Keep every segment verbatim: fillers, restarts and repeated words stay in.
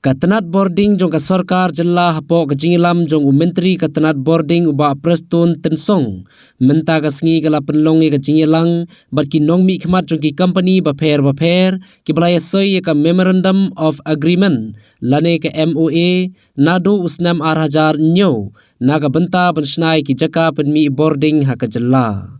Ka tnat bording jong ka sorkar jylla hapoh ka jingïalam jong u Myntri ka tnat bording u Bah Prestone Tynsong mynta ka sngi ka la pynlong ïa ka jingïalang bad ki nongmihkhmat jong ki company bapher bapher kiba la ïasoi ïa ka Memorandum of Agreement lane ka M O A naduh u snem ar hajar hynñiew na ka bynta ban shna ïa ki jaka pynmih bording ha ka jylla.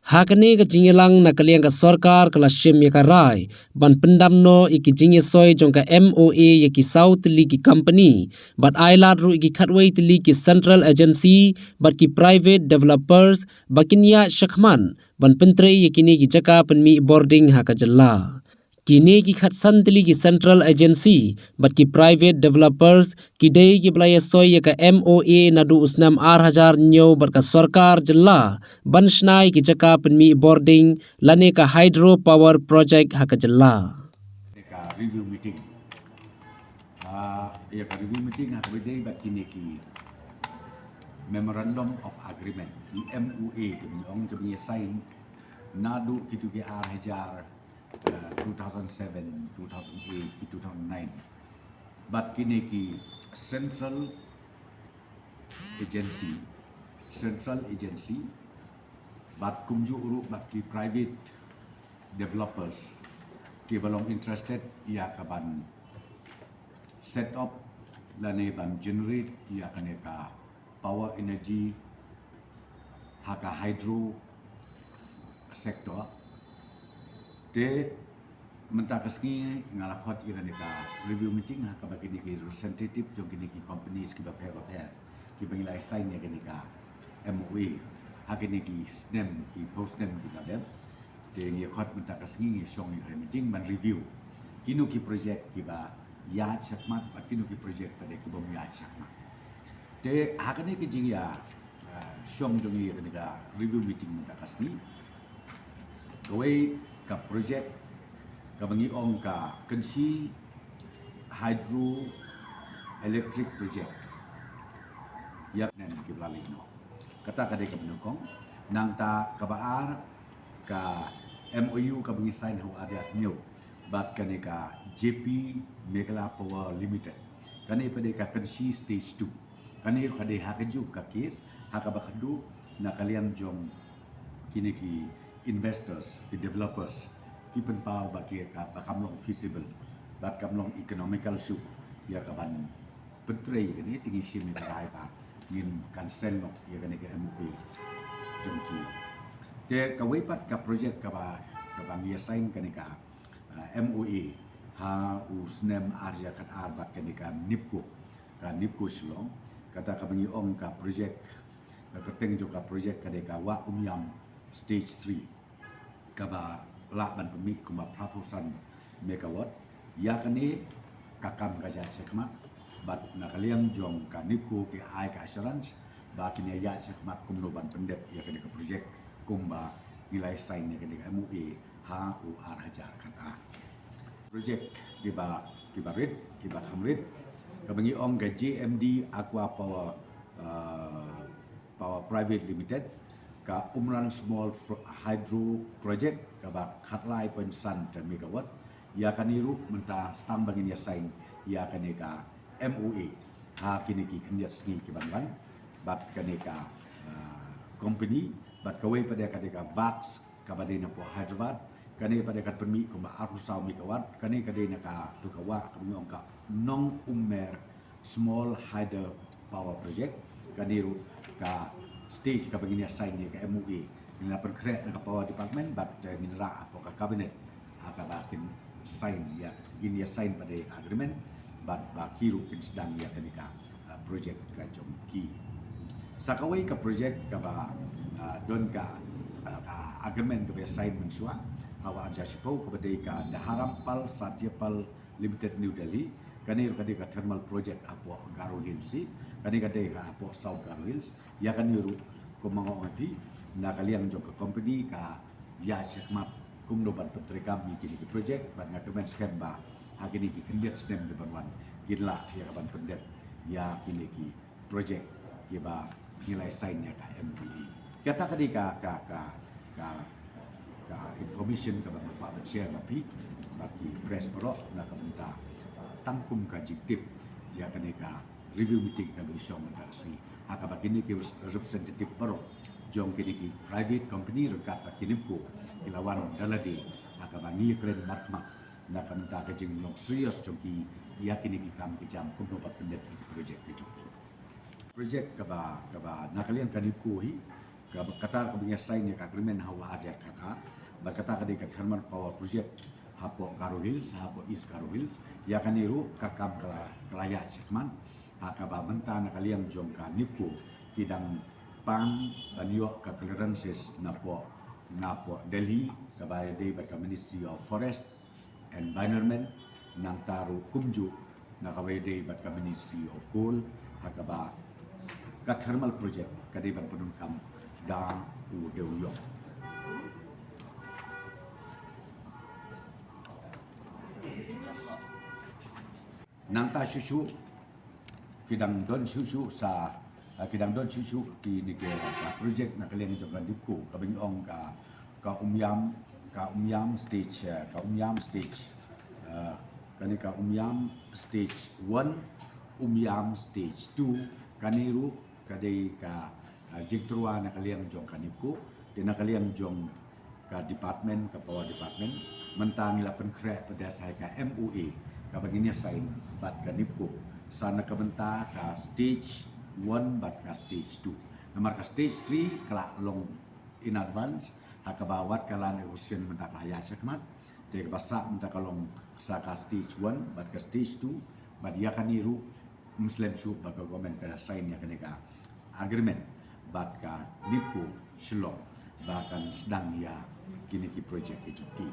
Ha kane ka jingïalang na ka liang ka sorkar ka la shim ïa ka rai ban pyndam noh ïa ki jingïasoi jong ka M O A ïa ki saw tylli ki company bad ai lad ruh ïa ki khatwei tylli ki central agency bad ki private developers ba kin ïaid shakhmat ban pyntrei ïa kine ki jaka pynmih bording ha ka jylla. Kine ki khatsan tylli ki central agency bad ki private developers ki dei kiba la ïasoi ïa ka M O A naduh u snem ar hajar hynñiew bad ka sorkar jylla ban shna ïa ki jaka pynmih bording lane ka hydro power project ha ka jylla. Ka review meeting. Ah, ïa ka review meeting ha kaba dei bad kine ki Memorandum of Agreement, ki M O A, kaba ngi ong kaba ngi sign naduh kitu ki ar hajar, eh, two thousand seven, two thousand eight, ki two thousand nine. Bad kine ki central agency, central agency, bad kumjuh ruh bad ki private developers kiba long interested ïa ka ban set up lane ban generate ïa kane ka power energy ha ka hydro sector. Te mynta ka sngi nga la khot ïa kane ka review meeting ha kaba kine ki representative jong kine ki companies kiba pher ba pher kiba ngi la sign ïa kane ka M O A ha kine ki snem, ki phew snem kiba dep. Te ngi khot mynta ka sngi ngi shong ïa ka meeting ban review kino ki project kiba ïaid shakhmat bad kino ki project pat de kibym ïaid shakhmat. Te ha kane ka jingïa, ah, shong jong ngi ha kane ka review meeting mynta ka sngi, kawei ka project kaba ngi ong ka Kynshi Hydro Electric Project, ïa kane kiba la leit noh. Kata ka dei kaba nyngkong. Nangta kaba ar ka M O U kaba ngi sign ha u ar hajar hynñiew bad kane ka J P Meghalaya Power Limited. Kane pat de ka Kynshi Stage two. Kane ka dei ha kajuh ka case ha kaba khadduh na ka liang jong kine ki investors, ki developers, ki pynpaw ba ki ka, ba kam long feasible bad kam long economical shuh ïa ka ban pyntrei ïa kane. Te ngi shim ïa ka rai ba ngin cancel noh ïa kane ka M O A jong ki. Te kawei pat ka project kaba, kaba ngi ïa sign kane ka, ah, M O A ha u snem ar hajar khatar bad kane ka NEEPCO, ka NEEPCO Shillong. Kata kaba ngi ong ka project, ka kyrteng jong ka project ka dei ka Wah Umiam Stage three, kaba lah ban pynmih kumba phra phew san megawatt. Ïa kane ka kam ka ïaid shakhmat bad na ka liang jong ka NEEPCO ki ai ka assurance ba kin ïaid shakhmat kumno ban pyndep ïa kane ka project kumba ngi la sign ïa kane ka M O A ha u ar hajar khatar. Project kiba, kiba rit, kiba kham rit, kaba ngi ong ka J M D Aqua Power, uh, Power Private Limited, ka Umran Small Pro-, Hydro Project, kaba khatlai point san megawatt. Ïa kane ruh mynta stang ba ngin ïa sign ïa kane ka M O A ha kine ki khyndiat sngi ki ban wan bad kane ka, uh, company, bad kawei pat de ka dei ka Vax, kaba dei na poh Hyderabad. Kane pat de ka pynmih kumba arphew saw megawatt. Kane ka dei na katu ka wah kaba ngi ong ka Nong Ummer Small Hydro Power Project. Kane ruh ka stage kaba ngin ïa sign ïa ka M O A. Ngin la pynkhreh na ka Power Department bad, eh, ngin rah hapoh ka cabinet ha kaba kin sign ïa, ngin ïa sign pat de agreement bad ba ki ruh kin sdang ïa kane ka, uh, project ka jong ki. Sa kawei ka project kaba, uh, don ka, uh, ka agreement kaba sign mynshuwa ha u ar hajar shiphew, kaba dei ka Dharampal Satyapal Limited, New Delhi. Kane ruh ka dei ka thermal project hapoh Garo Hills, eh. Kane ka dei hapoh South Garo Hills. Ïa kane ruh kumba nga ong ïa phi, na ka liang jong ka company ka ïaid shakhmat kumno ban pyntreikam ïa kine ki project, bad nga kyrmen skhem ba ha kine ki khyndiat snem ki ban wan ngin lah ïa ka ban pyndep ïa kine ki project kiba ngi la sign ïa ka M O A. Kata ka dei ka, ka, ka, ka, ka information kaba nga kwah ban share bad phi, bad ki press baroh na ka bynta tang kum ka jingtip ïa kane ka review meeting kaba ngi shong mynta ka sngi. Ha kaba kine ki representative baroh jong kine ki private company ryngkat bad ki NEEPCO ki la wan da lade ha kaba ngi ïakren markhmat na ka bynta ka jinglong serious jong ki ïa kine ki kam ki jam kumno ban pyndep ïa ki project ki jong ki. Project kaba, kaba na ka liang ka NEEPCO hi, kaba kata kaba ngi sign ïa ka agreement ha u ar hajar khatar, bad kata ka dei ka thermal power project hapoh Garo Hills, hapoh East Garo Hills. Ïa kane ruh ka kam ka la, ka la ïaid shakhmat, ha kaba mynta na ka liang jong ka NEEPCO ki dang pan ban ïoh ka clearances napoh, napoh Delhi, kaba dei bad ka Ministry of Forest, Environment, nangta ruh kumjuh na kaba ïadei bad ka Ministry of Coal, ha kaba ka thermal project ka dei ban pyndonkam da u dewïong. Nangta shuh shuh ki dang don shuh shuh sa, ah, ki dang don shuh shuh kine ki, ah, project na ka liang jong ka NEEPCO, kaba ngi ong ka, ka Umiam, ka Umiam stage, ah, ka Umiam stage, ah, kane ka Umiam stage one, Umiam stage two, kane ruh ka dei ka, ah, jingtyrwa na ka liang jong ka NEEPCO. Te na ka liang jong ka department, ka power department, mynta ngi la pynkhreh pat da sa ïa ka M O A kaba ngin ïa sign bad ka NEEPCO sa na ka bynta ka stage one bad ka stage two. Namar ka stage three ka la long in advance, ha kaba wat ka land acquisition mynta ka la ïaid shakhmat. Te kaba sah mynta ka long sa ka stage one bad ka stage two, bad ïa kane ruh ym slem shuh ba ka government ka sign ïa kane ka agreement bad ka NEEPCO Shillong ba kan sdang ïa kine ki project ki jong ki.